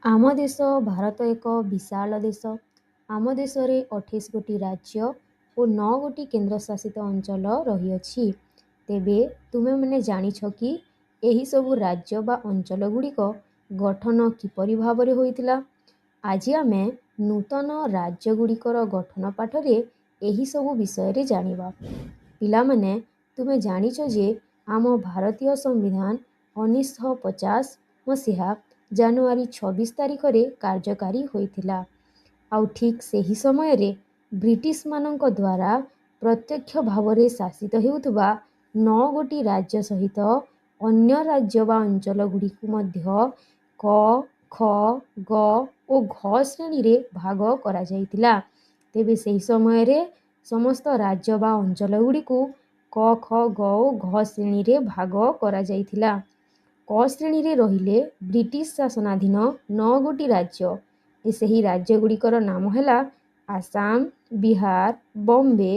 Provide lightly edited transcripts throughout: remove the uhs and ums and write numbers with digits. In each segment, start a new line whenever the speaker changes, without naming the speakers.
ଆମ ଦେଶ ଭାରତ ଏକ ବିଶାଳ ଦେଶ। ଆମ ଦେଶରେ 28 ଗୋଟି ରାଜ୍ୟ ଓ 9 ଗୋଟି କେନ୍ଦ୍ରଶାସିତ ଅଞ୍ଚଳ ରହିଅଛି। ତେବେ ତୁମେମାନେ ଜାଣିଛ କି ଏହିସବୁ ରାଜ୍ୟ ବା ଅଞ୍ଚଳ ଗୁଡ଼ିକ ଗଠନ କିପରି ଭାବରେ ହୋଇଥିଲା? ଆଜି ଆମେ ନୂତନ ରାଜ୍ୟ ଗୁଡ଼ିକର ଗଠନ ପାଠରେ ଏହିସବୁ ବିଷୟରେ ଜାଣିବା। ପିଲାମାନେ, ତୁମେ ଜାଣିଛ ଯେ ଆମ ଭାରତୀୟ ସମ୍ବିଧାନ 1950 ମସିହା ଜାନୁଆରୀ 26 ତାରିଖରେ କାର୍ଯ୍ୟକାରୀ ହୋଇଥିଲା। ଆଉ ଠିକ୍ ସେହି ସମୟରେ ବ୍ରିଟିଶମାନଙ୍କ ଦ୍ୱାରା ପ୍ରତ୍ୟକ୍ଷ ଭାବରେ ଶାସିତ ହେଉଥିବା 9 ଗୋଟି ରାଜ୍ୟ ସହିତ ଅନ୍ୟ ରାଜ୍ୟ ବା ଅଞ୍ଚଳ ଗୁଡ଼ିକୁ ମଧ୍ୟ କ, ଖ, ଗ ଓ ଘ ଶ୍ରେଣୀରେ ଭାଗ କରାଯାଇଥିଲା। ତେବେ ସେହି ସମୟରେ ସମସ୍ତ ରାଜ୍ୟ ବା ଅଞ୍ଚଳ ଗୁଡ଼ିକୁ କ, ଖ, ଗ ଓ ଘ ଶ୍ରେଣୀରେ ଭାଗ କରାଯାଇଥିଲା। କ ଶ୍ରେଣୀରେ ରହିଲେ ବ୍ରିଟିଶ ଶାସନାଧୀନ 9 ଗୋଟି ରାଜ୍ୟ। ସେହି ରାଜ୍ୟ ଗୁଡ଼ିକର ନାମ ହେଲା ଆସାମ, ବିହାର, ବମ୍ବେ,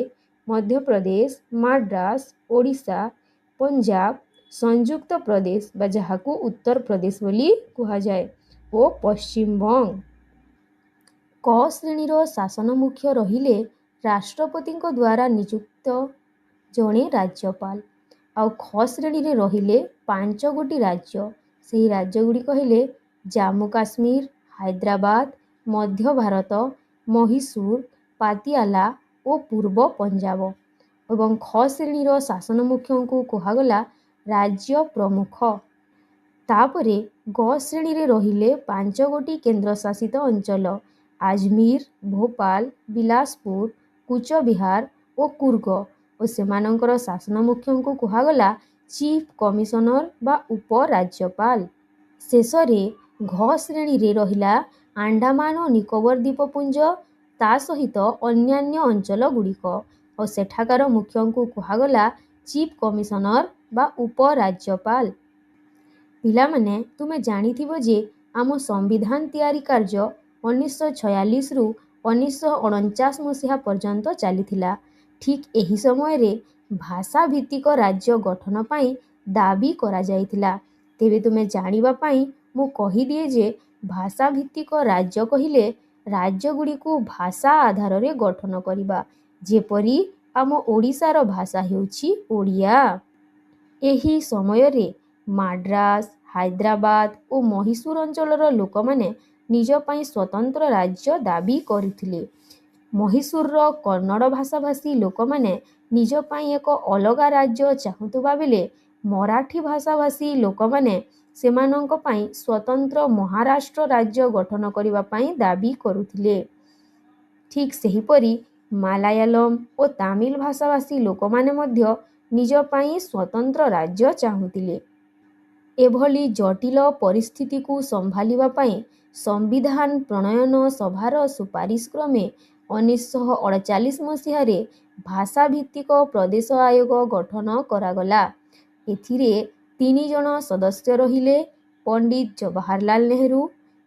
ମଧ୍ୟପ୍ରଦେଶ, ମାଡ୍ରାସ, ଓଡ଼ିଶା, ପଞ୍ଜାବ, ସଂଯୁକ୍ତ ପ୍ରଦେଶ ବା ଯାହାକୁ ଉତ୍ତରପ୍ରଦେଶ ବୋଲି କୁହାଯାଏ ଓ ପଶ୍ଚିମବଙ୍ଗ। କ ଶ୍ରେଣୀର ଶାସନ ମୁଖ୍ୟ ରହିଲେ ରାଷ୍ଟ୍ରପତିଙ୍କ ଦ୍ୱାରା ନିଯୁକ୍ତ ଜଣେ ରାଜ୍ୟପାଳ। ଆଉ ଖ ଶ୍ରେଣୀରେ ରହିଲେ 5 ଗୋଟି ରାଜ୍ୟ। ସେହି ରାଜ୍ୟ ଗୁଡ଼ିକ ହେଲେ ଜାମ୍ମୁ କାଶ୍ମୀର, ହାଇଦ୍ରାବାଦ, ମଧ୍ୟ ଭାରତ, ମହୀଶୂର, ପାତିଆଲା ଓ ପୂର୍ବ ପଞ୍ଜାବ। ଏବଂ ଖ ଶ୍ରେଣୀର ଶାସନ ମୁଖ୍ୟଙ୍କୁ କୁହାଗଲା ରାଜ୍ୟ ପ୍ରମୁଖ। ତାପରେ ଗ ଶ୍ରେଣୀରେ ରହିଲେ 5 ଗୋଟି କେନ୍ଦ୍ରଶାସିତ ଅଞ୍ଚଳ ଆଜମୀର, ଭୋପାଳ, ବିଲାସପୁର, କୁଚବିହାର ଓ କୁର୍ଗ ଓ ସେମାନଙ୍କର ଶାସନ ମୁଖ୍ୟଙ୍କୁ କୁହାଗଲା ଚିଫ୍ କମିଶନର ବା ଉପରାଜ୍ୟପାଳ। ଶେଷରେ ଘ ଶ୍ରେଣୀରେ ରହିଲା ଆଣ୍ଡାମାନ ଓ ନିକୋବର ଦ୍ୱୀପପୁଞ୍ଜ, ତା ସହିତ ଅନ୍ୟାନ୍ୟ ଅଞ୍ଚଳ ଗୁଡ଼ିକ ଓ ସେଠାକାର ମୁଖ୍ୟଙ୍କୁ କୁହାଗଲା ଚିଫ୍ କମିଶନର ବା ଉପରାଜ୍ୟପାଳ। ପିଲାମାନେ, ତୁମେ ଜାଣିଥିବ ଯେ ଆମ ସମ୍ବିଧାନ ତିଆରି କାର୍ଯ୍ୟ 1946ରୁ 1949 ମସିହା ପର୍ଯ୍ୟନ୍ତ ଚାଲିଥିଲା। ଠିକ୍ ଏହି ସମୟରେ ଭାଷା ଭିତ୍ତିକ ରାଜ୍ୟ ଗଠନ ପାଇଁ ଦାବି କରାଯାଇଥିଲା। ତେବେ ତୁମେ ଜାଣିବା ପାଇଁ ମୁଁ କହିଦିଏ ଯେ ଭାଷା ଭିତ୍ତିକ ରାଜ୍ୟ କହିଲେ ରାଜ୍ୟଗୁଡ଼ିକୁ ଭାଷା ଆଧାରରେ ଗଠନ କରିବା, ଯେପରି ଆମ ଓଡ଼ିଶାର ଭାଷା ହେଉଛି ଓଡ଼ିଆ। ଏହି ସମୟରେ ମାଡ୍ରାସ, ହାଇଦ୍ରାବାଦ ଓ ମହୀଶୂର ଅଞ୍ଚଳର ଲୋକମାନେ ନିଜ ପାଇଁ ସ୍ୱତନ୍ତ୍ର ରାଜ୍ୟ ଦାବି କରୁଥିଲେ। ମହୀଶୂରର କନ୍ନଡ଼ ଭାଷାଭାଷୀ ଲୋକମାନେ ନିଜ ପାଇଁ ଏକ ଅଲଗା ରାଜ୍ୟ ଚାହୁଁଥିବା ବେଳେ ମରାଠୀ ଭାଷାଭାଷୀ ଲୋକମାନେ ସେମାନଙ୍କ ପାଇଁ ସ୍ୱତନ୍ତ୍ର ମହାରାଷ୍ଟ୍ର ରାଜ୍ୟ ଗଠନ କରିବା ପାଇଁ ଦାବି କରୁଥିଲେ। ଠିକ୍ ସେହିପରି ମାଲାୟାଲମ ଓ ତାମିଲ ଭାଷାଭାଷୀ ଲୋକମାନେ ମଧ୍ୟ ନିଜ ପାଇଁ ସ୍ୱତନ୍ତ୍ର ରାଜ୍ୟ ଚାହୁଁଥିଲେ। ଏଭଳି ଜଟିଳ ପରିସ୍ଥିତିକୁ ସମ୍ଭାଳିବା ପାଇଁ ସମ୍ବିଧାନ ପ୍ରଣୟନ ସଭାର ସୁପାରିଶ କ୍ରମେ 1948 ମସିହାରେ ଭାଷାଭିତ୍ତିକ ପ୍ରଦେଶ ଆୟୋଗ ଗଠନ କରାଗଲା। ଏଥିରେ 3 ଜଣ ସଦସ୍ୟ ରହିଲେ ପଣ୍ଡିତ ଜବାହରଲାଲ ନେହେରୁ,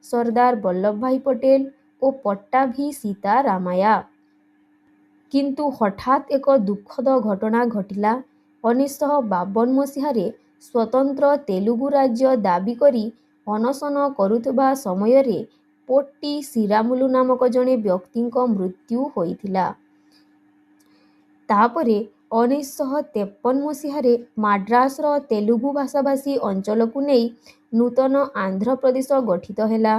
ସର୍ଦ୍ଦାର ବଲ୍ଲଭ ଭାଇ ପଟେଲ ଓ ପଟ୍ଟାଭି ସୀତାରାମାୟା। କିନ୍ତୁ ହଠାତ୍ ଏକ ଦୁଃଖଦ ଘଟଣା ଘଟିଲା। 1952 ମସିହାରେ ସ୍ୱତନ୍ତ୍ର ତେଲୁଗୁ ରାଜ୍ୟ ଦାବି କରି ଅନଶନ କରୁଥିବା ସମୟରେ ପୋଟ୍ଟି ଶ୍ରୀରାମୁଲୁ ନାମକ ଜଣେ ବ୍ୟକ୍ତିଙ୍କ ମୃତ୍ୟୁ ହୋଇଥିଲା। ତାପରେ 1953 ମସିହାରେ ମାଡ୍ରାସର ତେଲୁଗୁ ଭାଷାଭାଷୀ ଅଞ୍ଚଳକୁ ନେଇ ନୂତନ ଆନ୍ଧ୍ରପ୍ରଦେଶ ଗଠିତ ହେଲା।